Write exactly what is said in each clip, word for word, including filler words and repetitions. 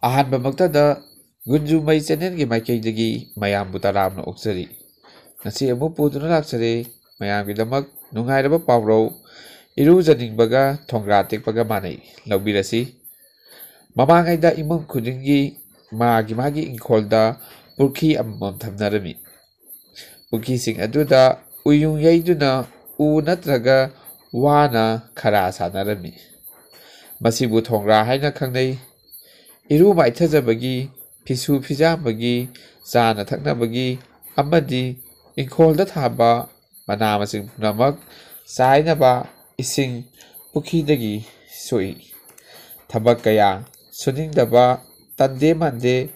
ꯑꯍꯥꯟꯕꯃꯛꯇꯗ ꯒꯨꯟꯖꯨ ꯃꯩ ꯆꯦꯅꯦꯜꯒꯤ ꯃꯥꯏꯀꯩꯗꯒꯤ ꯃꯌꯥꯝꯕꯨ ꯇꯔꯥꯝꯅ ꯑꯣꯛꯆꯔꯤ꯫ ꯉꯁꯤ ꯑꯃꯨꯛ ꯄꯨꯗꯨꯅ ꯂꯥꯛꯆꯔꯦ ꯃꯌꯥꯝꯒꯤꯗꯃꯛ ꯅꯨꯡꯉꯥꯏꯔꯕ ꯄꯥꯎꯔꯧ, "ꯏꯔꯨꯖꯅꯤꯡꯕꯒ ꯊꯣꯡꯒ꯭ꯔꯥ ꯇꯦꯛꯄꯒ ꯃꯥꯟꯅꯩ" ꯂꯧꯕꯤꯔꯁꯤ꯫ ꯃꯃꯥꯡꯉꯩꯗ ꯏꯃꯨꯡ ꯈꯨꯗꯤꯡꯒꯤ ꯃꯥꯒꯤ ꯃꯥꯒꯤ ꯏꯪꯈꯣꯜꯗ ꯄꯨꯈ꯭ꯔꯤ ꯑꯃꯃꯝ ꯊꯝꯅꯔꯝꯃꯤ꯫ ꯄꯨꯈ꯭ꯔꯤꯁꯤꯡ ꯑꯗꯨꯗ ꯎꯌꯨꯡ ꯌꯩꯗꯨꯅ ꯎ ꯅꯠꯇ꯭ꯔꯒ ꯋꯥꯅ ꯈꯔꯥ ꯁꯥꯟꯅꯔꯝꯃꯤ꯫ ꯃꯁꯤꯕꯨ ꯊꯣꯡꯒ꯭ꯔꯥ ꯍꯥꯏꯅ ꯈꯪꯅꯩ꯫ ꯏꯔꯨ ꯃꯥꯏꯊꯖꯕꯒꯤ, ꯐꯤꯁꯨ ꯐꯤꯖꯥꯝꯕꯒꯤ, ꯆꯥꯅ ꯊꯛꯅꯕꯒꯤ ꯑꯃꯗꯤ ꯏꯪꯈꯣꯜꯗ ꯊꯥꯕ ꯃꯅꯥ ꯃꯁꯤꯡ ꯄꯨꯝꯅꯃꯛ ꯆꯥꯏꯅꯕ ꯏꯁꯤꯡ ꯄꯨꯈ꯭ꯔꯤꯗꯒꯤ ꯁꯣꯛꯏ꯫ ꯊꯕꯛ ꯀꯌꯥ ꯁꯨꯅꯤꯡꯗꯕ, ꯇꯟꯗꯦ ꯃꯥꯟꯗꯦ,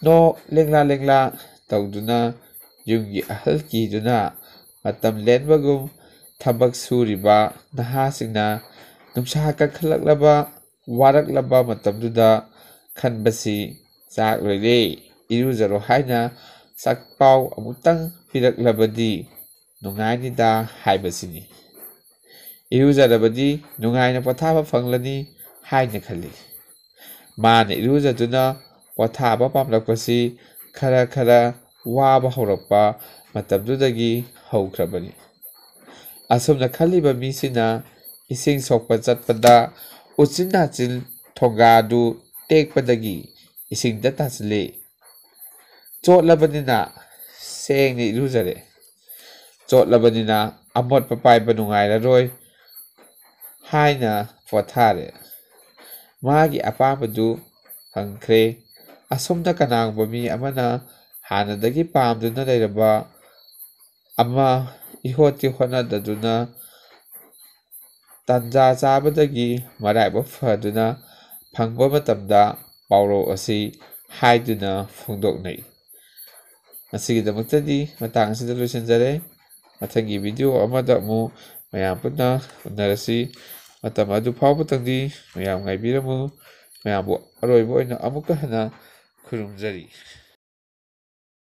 ꯅꯣꯛ ꯂꯦꯡꯂꯥ ꯂꯦꯡꯂꯥ ꯇꯧꯗꯨꯅ ꯌꯨꯝꯒꯤ ꯑꯍꯜ ꯀꯤꯗꯨꯅ ꯃꯇꯝ ꯂꯦꯟꯕꯒꯨꯝ ꯊꯕꯛ ꯁꯨꯔꯤꯕ ꯅꯍꯥꯁꯤꯡꯅ ꯅꯨꯡꯁꯥ ꯀꯟꯈꯠꯂꯛꯂꯕ, ꯋꯥꯔꯛꯂꯕ ꯃꯇꯝꯗꯨꯗ ꯈꯟꯕꯁꯤ, "ꯆꯥꯛ ꯂꯣꯏꯔꯦ, ꯏꯔꯨꯖꯔꯣ" ꯍꯥꯏꯅ ꯆꯥꯛꯄꯥꯎ ꯑꯃꯨꯛꯇꯪ ꯄꯤꯔꯛꯂꯕꯗꯤ ꯅꯨꯡꯉꯥꯏꯅꯤꯗ ꯍꯥꯏꯕꯁꯤꯅꯤ꯫ ꯏꯔꯨꯖꯔꯕꯗꯤ ꯅꯨꯡꯉꯥꯏꯅ ꯄꯣꯊꯥꯕ ꯐꯪꯂꯅꯤ ꯍꯥꯏꯅ ꯈꯜꯂꯤ꯫ ꯃꯥꯅ ꯏꯔꯨꯖꯗꯨꯅ ꯄꯣꯊꯥꯕ ꯄꯥꯝꯂꯛꯄꯁꯤ ꯈꯔ ꯈꯔ ꯋꯥꯕ ꯍꯧꯔꯛꯄ ꯃꯇꯝꯗꯨꯗꯒꯤ ꯍꯧꯈ꯭ꯔꯕꯅꯤ꯫ ꯑꯁꯨꯝꯅ ꯈꯜꯂꯤꯕ ꯃꯤꯁꯤꯅ ꯏꯁꯤꯡ ꯁꯣꯛꯄ ꯆꯠꯄꯗ ꯎꯆꯤꯟ ꯅꯥꯆꯤꯟ ꯊꯣꯡꯒꯥꯗꯨ ꯇꯦꯛꯄꯗꯒꯤ ꯏꯁꯤꯡꯗ ꯇꯥꯁꯤꯜꯂꯤ꯫ ꯆꯣꯠꯂꯕꯅꯤꯅ ꯁꯦꯡꯅ ꯏꯔꯨꯖꯔꯦ꯫ ꯆꯣꯠꯂꯕꯅꯤꯅ ꯑꯃꯣꯠꯄ ꯄꯥꯏꯕ ꯅꯨꯡꯉꯥꯏꯔꯔꯣꯏ ꯍꯥꯏꯅ ꯄꯣꯊꯥꯔꯦ꯫ ꯃꯥꯒꯤ ꯑꯄꯥꯝꯕꯗꯨ ꯐꯪꯈ꯭ꯔꯦ꯫ ꯑꯁꯣꯝꯗ ꯀꯅꯥꯒꯨꯝꯕ ꯃꯤ ꯑꯃꯅ ꯍꯥꯟꯅꯗꯒꯤ ꯄꯥꯝꯗꯨꯅ ꯂꯩꯔꯕ ꯑꯃ ꯏꯍꯣꯠꯇꯤ ꯍꯣꯠꯅꯗꯗꯨꯅ ꯇꯥꯟꯖꯥ ꯆꯥꯕꯗꯒꯤ ꯃꯔꯥꯏꯕꯛ ꯐꯗꯨꯅ ꯐꯪꯕ ꯃꯇꯝꯗ ꯄꯥꯎꯔꯧ ꯑꯁꯤ ꯍꯥꯏꯗꯨꯅ ꯐꯣꯡꯗꯣꯛꯅꯩ꯫ ꯉꯁꯤꯒꯤꯗꯃꯛꯇꯗꯤ ꯃꯇꯥꯡ ꯑꯁꯤꯗ ꯂꯣꯏꯁꯤꯟꯖꯔꯦ꯫ ꯃꯊꯪꯒꯤ ꯚꯤꯗꯤꯑꯣ ꯑꯃꯗ ꯑꯃꯨꯛ ꯃꯌꯥꯝ ꯄꯨꯟꯅ ꯎꯅꯔꯁꯤ꯫ ꯃꯇꯝ ꯑꯗꯨ ꯐꯥꯎꯕꯇꯪꯗꯤ ꯃꯌꯥꯝ ꯉꯥꯏꯕꯤꯔꯝꯃꯨ꯫ ꯃꯌꯥꯝꯕꯨ ꯑꯔꯣꯏꯕ ꯑꯣꯏꯅ ꯑꯃꯨꯛꯀ ꯍꯟꯅ ꯈꯨꯔꯨꯝꯖꯔꯤ꯫